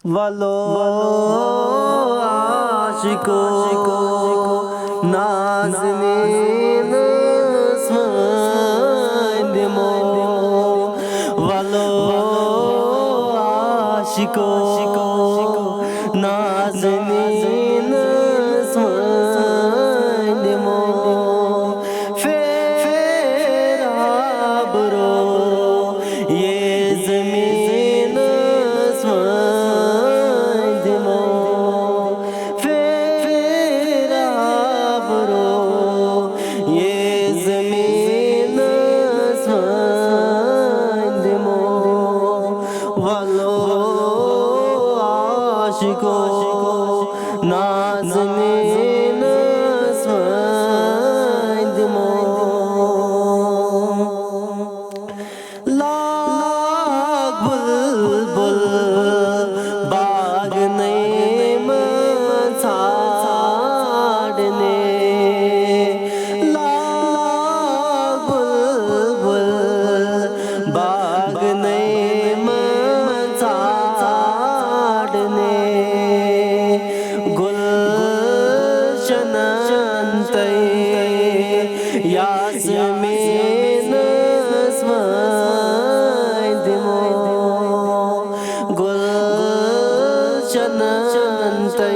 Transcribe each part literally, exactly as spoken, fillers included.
ولو عاشقو، نازنینس وٲنۍ دِمو۔ ولو عاشقو، نازنینس وٲنۍ دِمو۔ پھیر آبرو، یہِ زٔمیٖنَس وٲنۍ دِمو۔ پھیر آبرو، یہِ زٔمیٖنَس وٲنۍ دِمو۔ ولو عاشقو، نازنینس وٲنۍ دِمو۔ لاگ بلبل باغ نٔے منٛز ژھانٛڈنہِ۔ لاگ بلبل باغ نٔے منٛز ژھانٛڈنہِ۔ گُلشنن تہٕ یاسمیٖنس وٲنۍ دِمو۔ گُلشنن تہٕ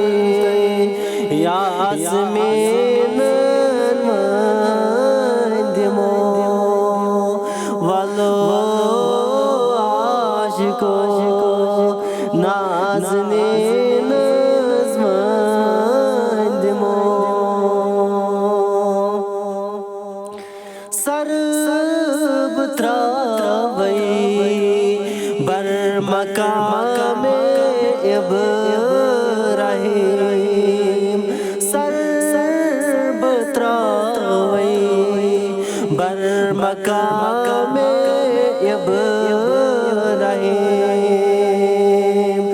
یاسمیٖنن وٲنۍ دِمو۔ ولو عاشقو، نازنینس وٲنۍ دِمو۔ سر بہٕ ترٛاوَے بر مقام ابراہیم۔ سر بہٕ ترٛاوَے بر مقام ابراہیم۔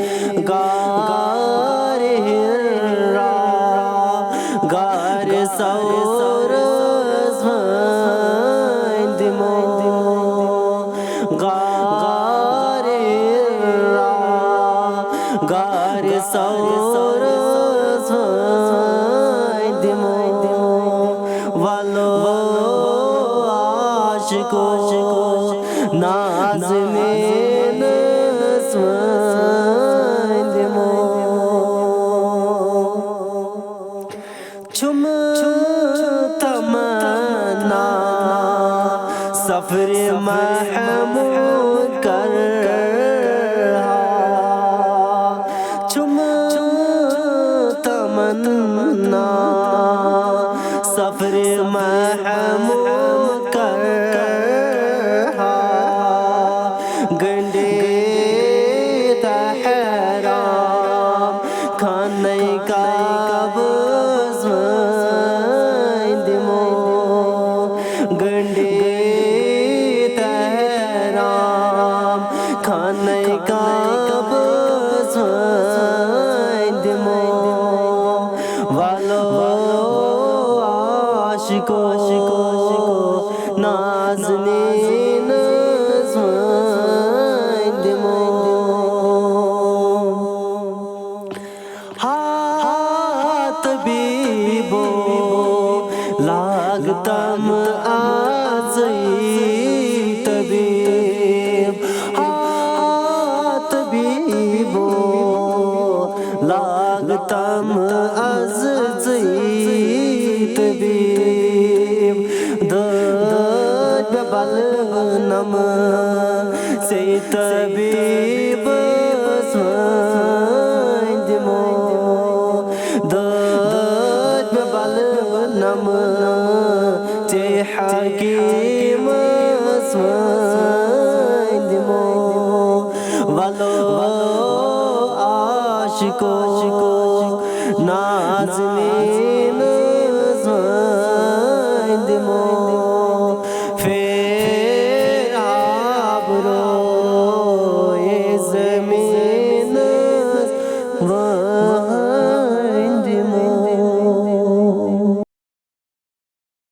غار حرا، غار ثورس وٲنۍ دِمو۔ غار حرا، غار ثورس وٲنۍ دِمو۔ ولو عاشقو، نازنینس وٲنۍ دِمو۔ چھُم تمنا سفر محمود کرہا۔ چھُم تمنا سفر محمود کرہا۔ گنڈے تحرام خانہ کعبس وٲنۍ دِمو۔ گنڈے تحرام خانہ کعبس وٲنۍ دِمو۔ ولو عاشقو، نازنینس وٲنۍ دِمو۔ ہا طبیبو، لاگ تم آزٕے طبیب۔ ہا طبیبو، لاگ تم آزٕے طبیب۔ دٲدۍ مےٚ بلہٕ نمہٕ ژے طبیبس وٲنۍ دِمو۔ دٲدۍ مےٚ بلہٕ نمہٕ ژے حکیٖمس وٲنۍ دِمو۔ ولو عاشقو، ناز